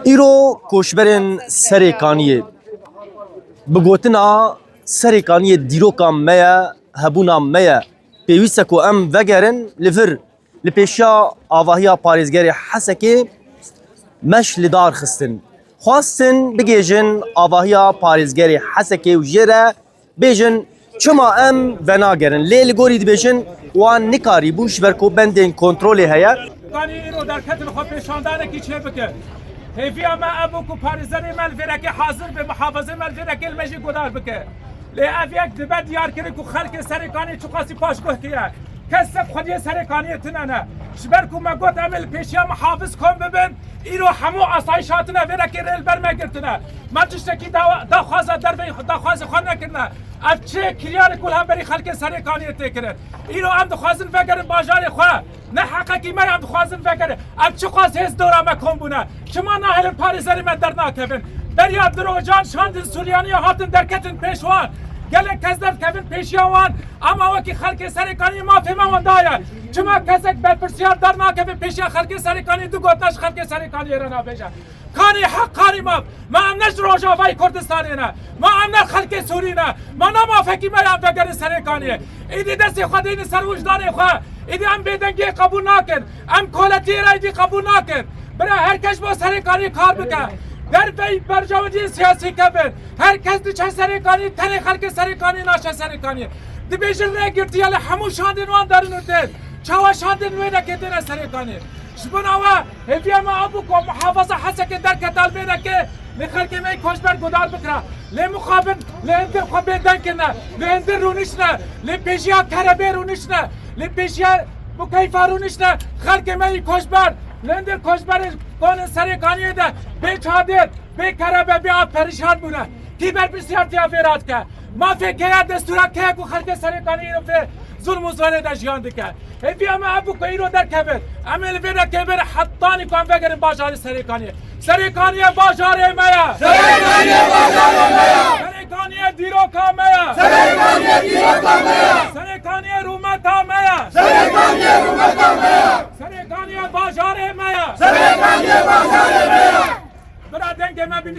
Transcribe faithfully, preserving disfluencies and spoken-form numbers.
Îro koçberên Serê Kaniyê, bi gotina Serê Kaniyê dîroka me ye, hebûna me ye. Pêwîst e ku em vegerin li vir. Li pêşiya avahiya parêzgerê Hesekê meş li dar xistin. Xwestin bigêjin avahiya parêzgerê Hesekê û jê re bêjin çima em venagerin. Lê li gorî dibêjin wan nikarîbû ji ber ku bendên kontrolê heye. Kanî îro derketin xwe pêşandanekî çê bike. Hêviya me ev bû ku parêzerê me li vêrekê hazir be, muhafizê me li vêrekê li me jî guhdar bike. Lê ev yek dibe diyar kirin ku xelkê Serê Kanî çiqasî paşguh kiriye. Kesek xwediyê Serê Kaniyê tune ne. Ji ber ku me got em ê li pêşiya muhafiz kom bibin, îro hemû asayîş hatine vêrekê rê li ber me girtine. Me tiştekî dawa-, daxwaza derveyî, daxwazê xwe nekirine. Ev çi kiryarê ku li hemberî xelkê Serê Kaniyê tê kirin? Îro em dixwazin vegerin bajarê xwe. Ne heqekî me ye, em dixwazin vegerin. Em çiqas hêz dora me kom bûne? Çima nahêlin parêzerê me dernakevin? Beriya di rojan şandin Suryaniya hatin derketin pêş wan. Gelek kes derdikevin pêşiya wan. Ama wekî xelkê Serê Kaniyê mafê me wan daye. Çima kesek berpirsiyar dernakeve pêşiya xelkê Serê Kaniyê, du gotina ji xelkê Serê Kaniyê re nabêje? Kanî heq, kanî maf. Ma em ne ji Rojavayê Kurdistanê ne. Ma em ne xelkê Sûrî ne. Ma ne mafekî me ya em vegerin Serê Kaniyê. Êdî destê xwe deynin ser wijdanê xwe. Êdî em bêdengiyê qebûl nakin. Em koletiyê re êdî qebûl nakin. Bira, her kes bo Serê Kaniyê kar bike. Derveyî berjewendiyên siyasî kevin. Her kes diçe Serê Kaniyê, tenê xelkê Serê Kaniyê naçe Serê Kaniyê. Dibêjin rê girtiye li hemû şandên wan derin û tên. Çawa şandên wê nekê têne Serê Kaniyê? Ji bona we hêviya me ev bû ku muhafaza Hesekê derketa li vê reke, lê xelkê me yê koçber guhdar bikira. Lê mixabin li hindir xwe bêdeng kirine, li hindir rûniştine, li pêşiya kerebê rûniştine, li pêşiya mukeyfa rûniştine, xelkê me yê koçber li hindir koçberê konên Serê Kaniyê de bê çadir, bê kerebe, bê av perîşan bûne. Kî berpirsiyartiya vê radike? Mafê keye, destûra keye ku xelkê Serê Kaniyê îro vê zulm û zorê de jiyan dike? Hêviya me ev bû ku îro derkevin. Em ê li vê derkevê bêrin hetanî ku em vegerin bajarê Serê Kaniyê. Serê Kaniyê bajarê me ye. Serê Kaniyê bajarê me ye. Serê Kaniyê dîroka me ye. Serê Kaniyê dîroka me ye. Serê Kaniyê rûmeta me ye. Serê Kaniyê rûmeta me ye. Serê Kaniyê bajarê me ye. Serê Kaniyê bajarê me ye. Bira, dengê me bîne.